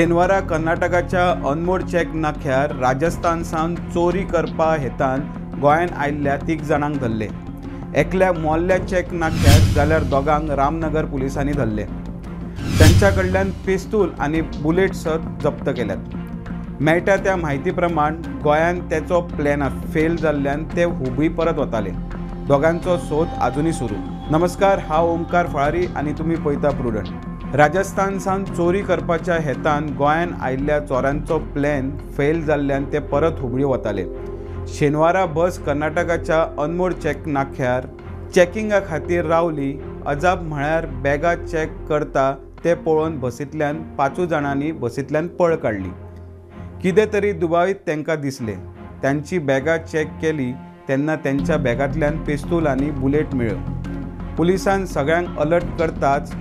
शेनवारा कर्नाटकाच्या अनमोड चेक नाक्यार राजस्थान सावन चोरी करपा हेतान गोंयांत आयिल्ल्या 3 जाणांक धरले। एकल्या मोल्ल्या चेक नाक्यार जाल्यार दोगांक रामनगर पुलिसांनी धरले। तांच्या कडल्यान पिस्तूल आनी बुलेट सत जप्त केल्यात। मेळटा त्या म्हायती प्रमाण गोंयांत तेचो प्लॅन फेल जाल्ल्यान ते हुबळी परत वताले। दोगांचो सोद आजुनूय सुरू। नमस्कार, हांव ओमकार फळारी आनी तुमी पळयता प्रुडंट। राजस्थान सावन चोरी करपाच्या हेतान गोंयांत आयिल्ल्या चोरांचो प्लॅन फेल जाल्ल्यान ते परत हुबळी वताले। शेनवारा बस कर्नाटकाच्या अनमोड चेक नाक्यार चॅकिंगा खातीर रावली। अजाप म्हळ्यार बॅगां चॅक करता ते पळोवन बसींतल्यान 5 जाणांनी बसींतल्यान पळ काडली। कितें तरी दुबावीत तांकां दिसलें। तांची बॅगां चॅक केली तेन्ना त्यांच्या बॅगांतल्यान पिस्तूल आनी बुलेट मेळ्ळ्यो। पुलिसान सगळ्यांक अलर्ट करताच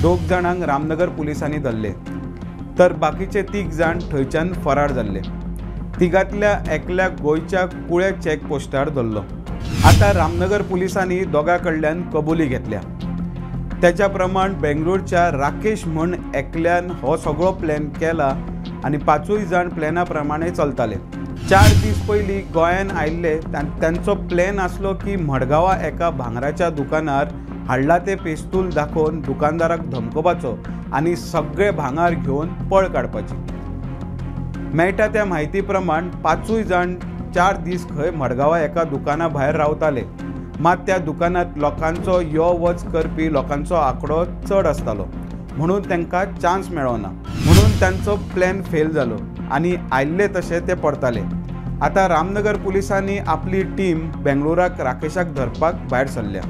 2 जाणांक रामनगर पुलिसांनी धरले, तर बाकीचे 3 जाण थंयच्यान फरार जाल्ले। तिगांतल्या एकल्याक गोंयच्या कुळे चॅकपोस्टार धरलो। आतां रामनगर पुलिसांनी दोगां कडल्यान कबुली घेतल्या। त्याच्या प्रमाण बेंगलोरच्या राकेश म्हण एकल्यान हो सगळो प्लॅन केला आनी 5 जाण प्लॅना प्रमाणे चलताले। 4 दीस पयलीं गोंयांत आयिल्ले। तांचो प्लॅन आसलो की मडगांवा एका भांगराच्या दुकानार हाडला ते पिस्तूल दाखोवन दुकानदाराक धमकोवपाचो आनी सगळे भांगर घेवन पळ काडपाची। मेळटा त्या म्हायती प्रमाण 5 जाण 4 दीस खंय मडगांवा एका दुकाना भायर रावताले। मात त्या दुकानांत लोकांचो यो वच करपी लोकांचो आंकडो चड आसतालो, म्हणून तांकां चान्स मेळना, म्हणून तांचो प्लॅन फेल जालो आनी आयिल्ले तशे ते परताले। आतां रामनगर पुलिसांनी आपली टीम बेंगलोराक राकेशाक धरपाक भायर सरल्या।